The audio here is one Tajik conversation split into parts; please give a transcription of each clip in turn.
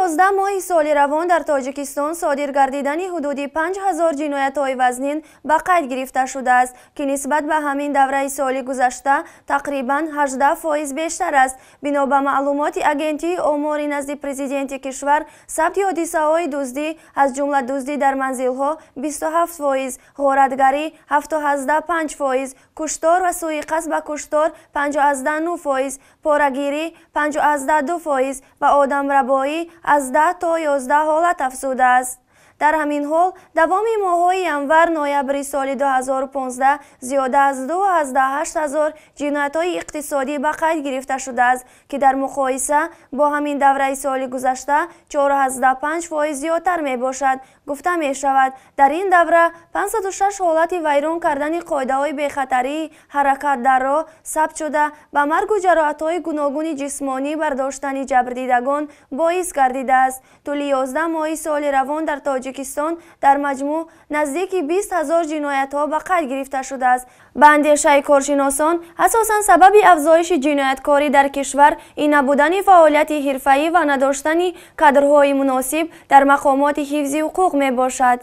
11 моҳи соли равон дар Тоҷикистон содир гардидани ҳудуди 5000 ҷиноятҳои вазнин ба қайд гирифта шудааст, ки нисбат ба ҳамин давраи соли гузашта тақрибан 18% бештар аст. Бино ба маълумоти Агентии омори назди президенти кишвар, сабти ҳодисаҳои дуздӣ, аз ҷумла дуздӣ дар манзилҳо 27%, ғоратгарӣ 7,5%, куштор ва суиқасд ба куштор 5,9%, порагирӣ 5,2% ва одамрабоӣ аз 10 то 11 ҳолат афзудааст. Дар ҳамин ҳол, давоми моҳҳои январ-ноябри соли 2015 зиёда аз 2,8 ҳазор ҷиноятҳои иқтисодӣ ба қайд гирифта шудааст, ки дар муқоиса бо ҳамин давраи соли гузашта 4,5% зиёдтар мебошад. Гуфта мешавад, дар ин давра 506 ҳолати вайрон кардани қоидаҳои бехатарии ҳаракат дар роҳ сабт шуда, ба маргу ҷароҳатҳои гуногуни ҷисмонӣ бардоштани ҷабрдидагон боис гардидааст. Тӯли 11 моҳи соли равон дар Тоҷикистон дар маҷмӯъ наздики 20 ҳазор ҷиноятҳо ба қайд гирифта шудааст. Ба андешаи коршиносон, асосан сабаби афзоиши ҷинояткорӣ дар кишвар ин набудани фаъолияти ҳирфаӣ ва надоштани кадрҳои муносиб дар мақомоти ҳифзи ҳуқуқ мебошад.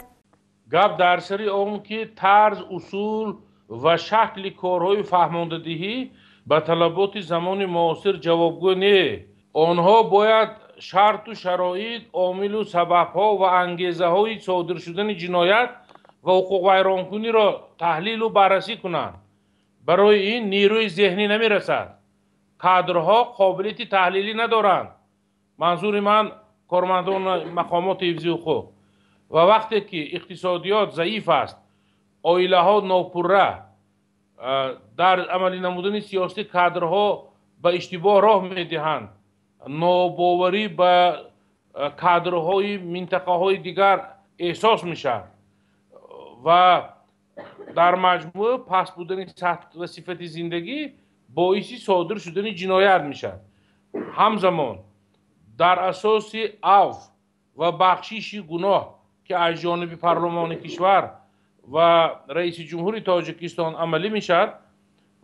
Гап дар сари он ки тарз, усул ва шакли корҳои фаҳмондадиҳӣ ба талаботи замони муосир ҷавобгӯ не. Онҳо бояд шарту шароит, омилу сабабҳо ва ангезаҳои содир шудани ҷиноят ва ҳуқуқвайронкуниро таҳлилу баррасӣ кунанд. Барои ин нерӯи зеҳнӣ намерасад. Кадрҳо қобилияти таҳлилӣ надоранд. Манзури ман кормандони мақомоти ҳифзи ҳуқуқ. Ва вақте ки иқтисодиёт заиф аст, оилаҳо нопурра, дар амалӣ намудани сиёсати кадрҳо ба иштибоҳ роҳ медиҳанд, нобоварӣ ба кадрҳои минтақаҳои дигар эҳсос мешавад ва дар маҷмӯъ паст будани сатҳ ва сифати зиндагӣ боиси содир шудани ҷиноят мешавад. Ҳамзамон дар асоси авф ва бахшиши гуноҳ, ки аз ҷониби парлумони кишвар ва раиси ҷумҳури Тоҷикистон амалӣ мешавад,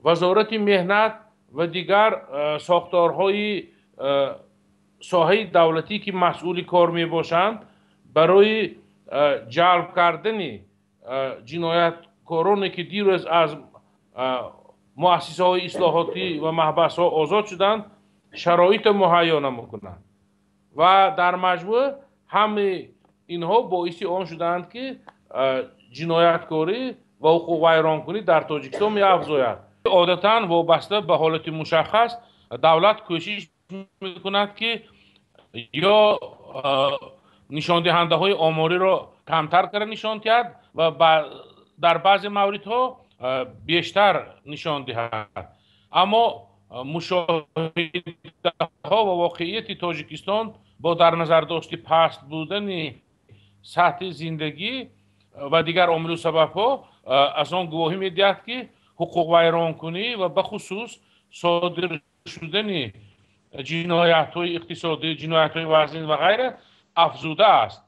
Вазорати меҳнат ва дигар сохторҳои соҳаи давлатӣ, ки масъули кор мебошанд, барои ҷалб кардани ҷинояткороне, ки дирӯз аз муассисаҳои ислоҳотӣ ва маҳбасҳо озод шуданд, шароитро муҳайё намекунанд. Ва дар маҷмӯъ ҳамаи инҳо боиси он шудаанд, ки ҷинояткорӣ ва ҳуқуқвайронкунӣ дар Тоҷикистон меафзояд. Одатан вобаста ба ҳолати мушаххас давлат кӯшиш мекунад, ки ё нишондиҳандаҳои омориро камтар карда нишон диҳад ва дар баъзе мавридҳо бештар нишон диҳад. Аммо мушоҳидаҳо ва воқеияти Тоҷикистон бо дар назардошти паст будани сатҳи зиндагӣ ва дигар омилу сабабҳо аз он гувоҳӣ медиҳад, ки ҳуқуқвайронкунӣ ва бахусус содир шудани ҷиноятҳои иқтисодӣ, ҷиноятҳои вазнин ва ғайра афзудааст.